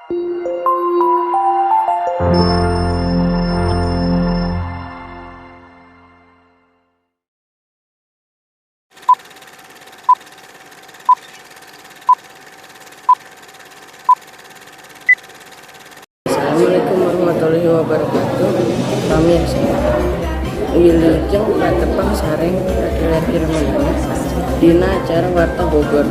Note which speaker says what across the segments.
Speaker 1: Assalamualaikum warahmatullahi wabarakatuh. Pamirsa, wilujeng patepang sareng Raki Ramadana dina acara Warta Bogor.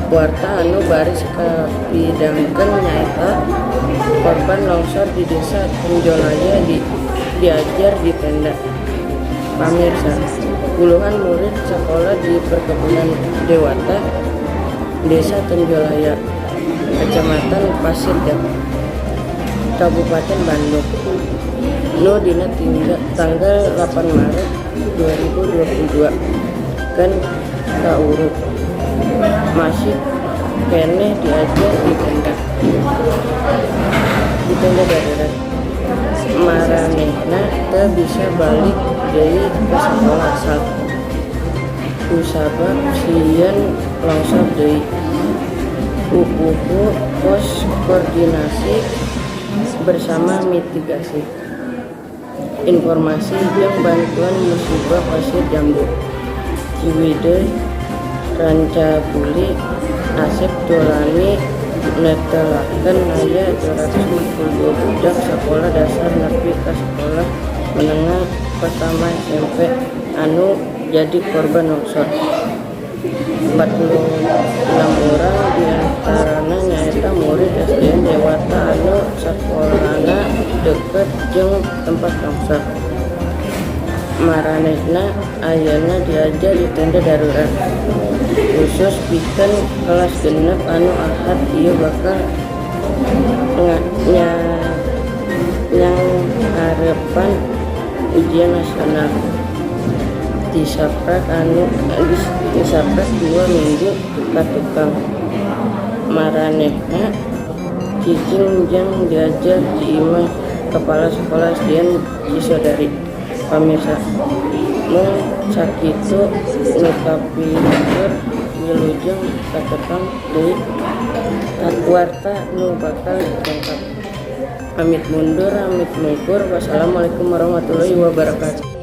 Speaker 1: Warta anu baris kapidangkeun nyaeta korban longsor di Desa Tenjolaya diajar di tenda. Pamirsa, puluhan murid sekolah di Perkebunan Dewata, Desa Tenjolaya, Kecamatan Pasir Kabupaten Bandung, nu dina tanggal 8 Maret 2022 kan kauruk masih keneh diajar di tenda darurat. Maranehna teu bisa balik deui ka sakola asal kusabab sieun longsor deui. Pupuhu Pos Koordinasi Bersama Mitigasi Informasi jeung Bantuan Musibah Pasir Jambu, Ciwidey, Rancabali, Asep Dolani netelakeun aya 252 budak sakola dasar nepi ka sakola menengah pertama SMP anu jadi korban longsor. 46 urang diantarana nyaeta murid SDN Dewata anu sakolana deukeut jeung tempat longsor. Maranehna ayeuna diajar di tenda darurat khusus pikeun kelas 6 anu Ahad ieu bakal nyanghareupan ujian nasional. Tisaprak 2 minggu ka tukang, maranehna cicing jeung diajar di imah Kepala Sekolah SDN Cisodari. Pamirsa, mung sakitu nu kapihatur, wilujeng katepang deui warta nu bakal dongkap. Pamit mundur, amit mungkur. Wassalamualaikum warahmatullahi wabarakatuh.